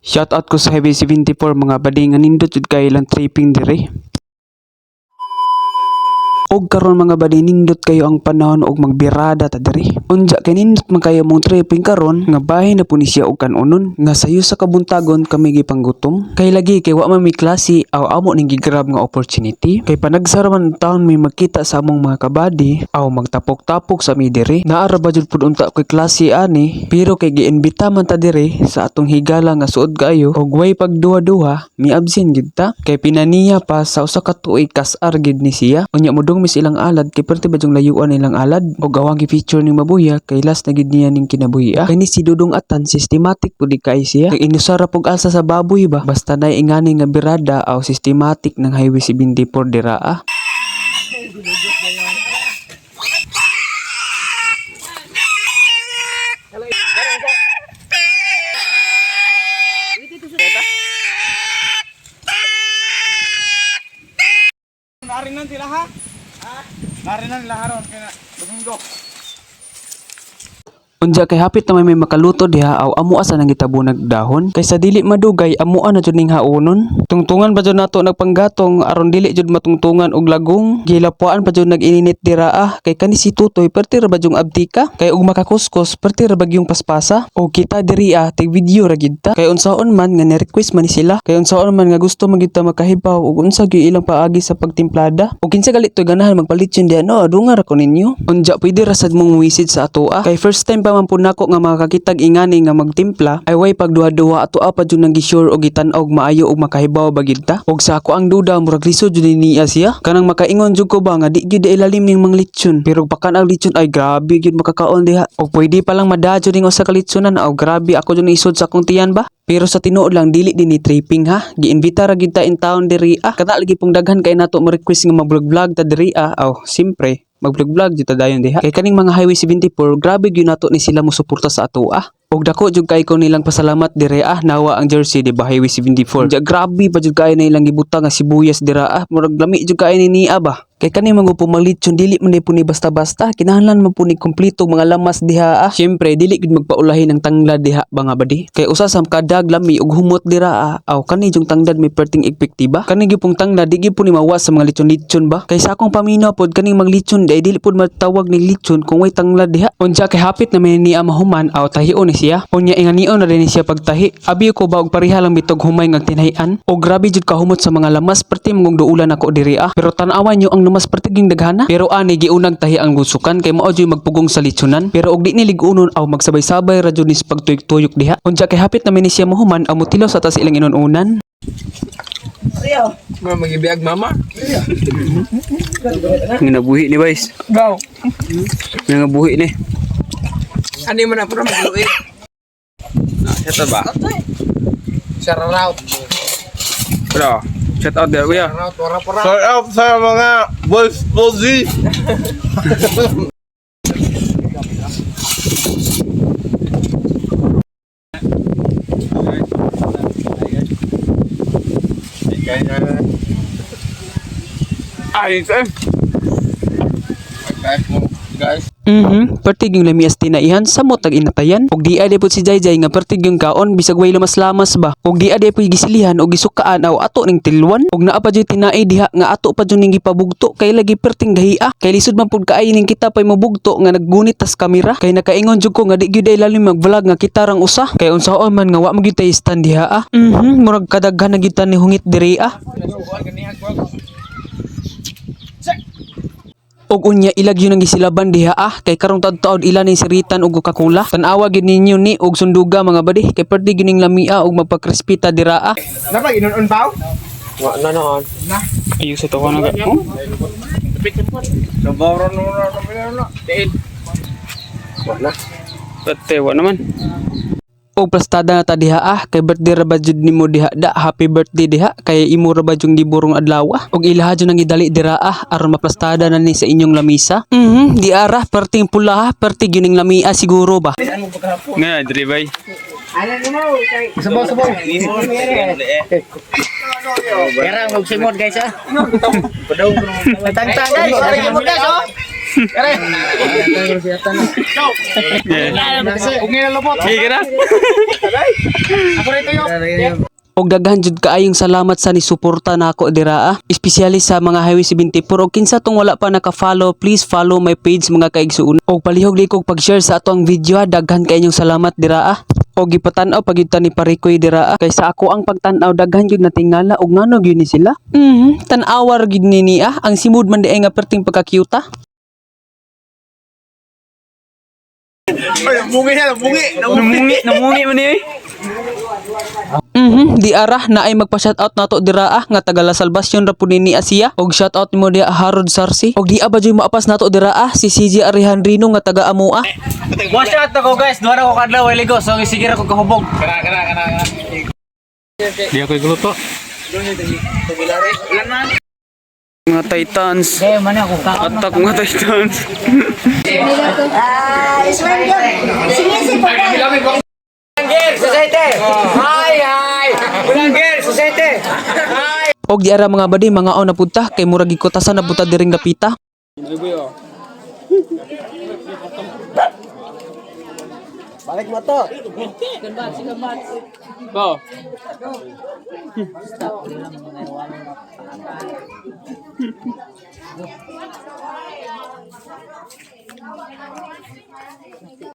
Shout out ko sa Highway 74, mga badi, nga nindot jud kay ilang tripping dire. Og karon, mga badi, nindot kayo ang panahon og magbirada ta diri. Unja kay nindot man kayo mong tripping karon nga bahin na pud ni siya og kanunon nga sayo sa kabuntagon kami gipanggutom. Kay lagi kay wa man mi klase aw amo ning gigrab nga opportunity. Kay panagsara man taon mi magkita sa among mga kabady aw magtapok-tapok sa mi diri. Naa ra ba jud pud unta koy klase ani, pero kay giimbita man ta diri sa atong higala nga suod kaayo og way pagduha-duha, mi absent gid ta. Kay pinaniya pa sa usa ka tuig kas-ar gid ni siya. Unya modung mis ilang alad kay perti ba jung layuan ilang alad og awang gi-feature ning mabuya kay last na gid niya ning kinabuhi ah. Kay ni si Dudong Atan, systematic pud di kay siya. Kay inusara pug alsa sa baboy ba. Basta nay ingani nga birada aw systematic ng Highway 74 dira ah. Narinan sila ha? Narinan nila haron kaya Domingo. Unja kay hapit na may makaluto diha aw amo asa nang gitabo nagdahon kay sa dili madugay amoa na jud ning haonon. Tungtungan pa jud nato nagpanggatong aron dili jud matungtungan og lagong. Gilapuan pa jud nag-ininit dira ah, kay kani si Tutoy perti ra ba jung abtika, kay og makakuskos perti ra ba gyung paspasa. Og kita diri ah, tig video ra gid ta kay unsaon man nga ni request man ni sila, kay unsaon man nga gusto man gid ta makahibaw og unsa gyud ilang paagi sa pagtimplada og kinsa galit to ganahan magpalityon diha, no? Adunga ra ko ninyo. Unja pwede ra sad mong muwisid sa ato ah, kay first time pa man pud nako nga makakitag ingani nga magtimpla ay way pagduha-duha. Ato pa jud nang gisure og gitan-aw og maayo og makahibaw ba gid ta. Og sa ako ang duda, murag lisod jud ni niya siya kanang makaingon jud ko ba nga di gyud ilalim ning mga litson, pero pakan ang litson ay grabe gyud makakaon diha. Og pwede pa lang madadyo ning usa ka litsonan aw grabe ako jud isod sa akong tiyan ba. Pero sa tinuod lang, dili din ni tripping ha. Giimbita ra gyud ta in town diri ah. Kada lagi pong daghan kay nato mo request nga mag-vlog ta diri ah. Aw, simpre mag-vlog jud ta dayon diha. Kay kaning mga Highway 74, grabe gyud nato ni sila mosuporta sa ato ah. Og dako jud kay ko nilang pasalamat dire ah. Nawa ang jersey, di ba, Highway 74. Unja grabe pa jud kay na ilang gibutang nga sibuyas dira ah. Murag lami jud kay ni niya ba. Kay kani mga pumalitson dili man po ni basta-basta, kinahanglan man po ni kompleto mga lamas diha ah. Syempre dili gid magpaulahin ang tanglad diha ba nga badi. Kay usa sa kadag lami og humot dira ah. Aw kani jung tanglad may perting epektiba. Kani gyud pong tanglad di gyud po ni mawa sa mga litson-litson ba. Kay sa akong paminaw pod, kaning maglitson day dili pod matawag ni litson kung way tanglad diha. Unja kay hapit na may niya mahuman aw tahion ni siya. Unya inganion na rin ni siya pagtahi. Abi ko ba og pareha lang bitog humay nga tinahian. O grabe jud kahumot sa mga lamas, perti mong duulan ako diri ah. Pero tan-awan nyo ang lumas, perti ging daghana. Pero ani giunag tahi ang gusukan kay mao jud magpugong sa litsunan. Pero og di ni lig-unon aw magsabay-sabay ra jud ni sa pagtuyok-tuyok diha. Unja kay hapit na ni siya mahuman aw motilaw sa tas ilang inununan. Mga magibiyag mama. Nga ni guys. Go. Nga buhi ni. Ano man ako na magluit? Shout out ba? Shout out. Wala. Shout out there, kuya. Shout out. Wala pora. Shout out sa mga boys Pozi. Ay, sir. Guys. Pertig yung lamias tinaihan sa mo tag inatayan. Og di ade pud si Jayjay nga pertig yung kaon bisag way lamas-lamas ba. Og di ade pud gisilihan og gisukaan aw ato ning tilwan. Og naa pa jud tinai diha nga ato pa jud ning gipabugto kay lagi perting gahia. Kay lisod man pud kaay ning kita pay mobugto nga naggunit tas kamera. Kay nakaingon jud ko nga di gyud ay lalim mag-vlog nga kita rang usa. Kay unsaon man nga wa man gyud tay stand diha ah. Murag kadaghan na gyud ta ni hungit diri ah. Og unya ilag yun ang gisilaban diha ah, kay karong taud-taud ila ning siritan og Coca-Cola. Tan-awa gyud ninyo ni og sunduga, mga badi, kay perdi gyud ning lamia og magpakrispita dira ah. Napa inunon ba? Ayos sa tawa na ka. Oh? Sabawran mo na kami na. Tatewa naman. Og plastada na ta diha ah, kay birthday ra ba jud nimo diha da, happy birthday diha kay imo ra ba jung giburong adlaw ah. Og ilaha jud ang gidali dira ah aron maplastada na ni sa inyong lamisa. Di ara perting pula ha, perti gyud ning lamia siguro ba. Nga, diri bay. Sabaw sabaw. Kaya magsimod guys ah. Tantang guys, magsimod guys oh. Sige na. Og daghan jud kaayong salamat sa nisuporta nako dira ah. Espesyali sa mga Highway 74 og kinsa tong wala pa naka-follow, please follow my page, mga kaigsuon. Og palihog di kog pag-share sa ato ang video ah. Daghan kaayong salamat dira ah. Og gipatan-aw pag ta ni Parikoy dira ah. Kay sa ako ang pagtan-aw, daghan gyud natingala og ngano gyud ni sila. Tan-awar gyud ni niya. Ang simud man diay nga perting pagka-cute ah. Ay, namungi siya, namungi. Namungi, namungi man ni. Di ara na ay magpa-shoutout nato dira ah nga taga La Salvacion ra pud ni Asia. Og shoutout nimo diha, Harold Sarsi. Og di ba jud maapas nato dira ah si CJ Alejandrino nga taga Amoa. Wash out ako, guys, duha ra ko kadlaw way ligo, so sige ra ko kahubog. Di ako igluto. Mga Titans. Attack, mga Titans. Ah, Ismael, sige, sige po. Og di ara, mga badi, mga na punta kay murag gikutasan na punta diring dapita. Go.